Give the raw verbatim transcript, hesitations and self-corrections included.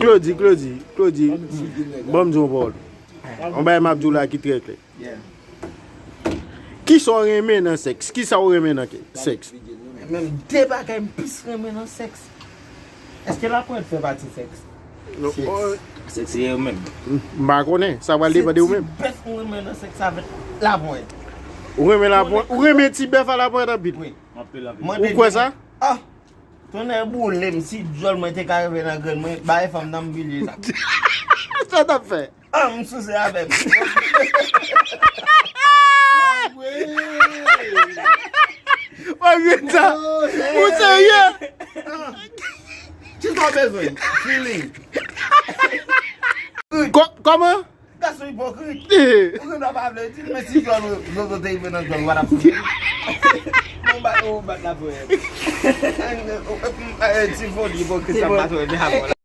Claudy, Claudy, Claudy, ban m di yon pawòl. Yon bagay m ap di w la ki trè klè. Kisa w renmen nan sèks? Kisa w renmen nan ke- sèks? Menm de bagay m plis renmen nan sèks. Èske laponyèt fè pati sèks? Non, oh, Sèks se yo menm. M pa konnen, sa pral depann de ou menm. Bèf m renmen nan sèks avèk laponyèt. Ou renmen laponyèt? Ou renmen ti bèf a laponyèt anpil? Wi. M ap pil anpil. Mande Ou kwè sa? Ah! Tonnè boule m, si dyòl mwen te ka rive nan grenn mwen, bay fanm nan m pilye sa. Sa t ap fè? Ah, m souse avè m. Mwen vin sa. Ou serye? Kisa w bezwen? Feeling. Kò- Kòman? Gason ipokrit. Eh, Ou gen dwa pa vle di l, men si dyòl ou, zozo te rive nan dyòl, w ap souse. Bon, bat, ou bat la pou el. Ti foli ipokrit sa pa tou renmen avè w.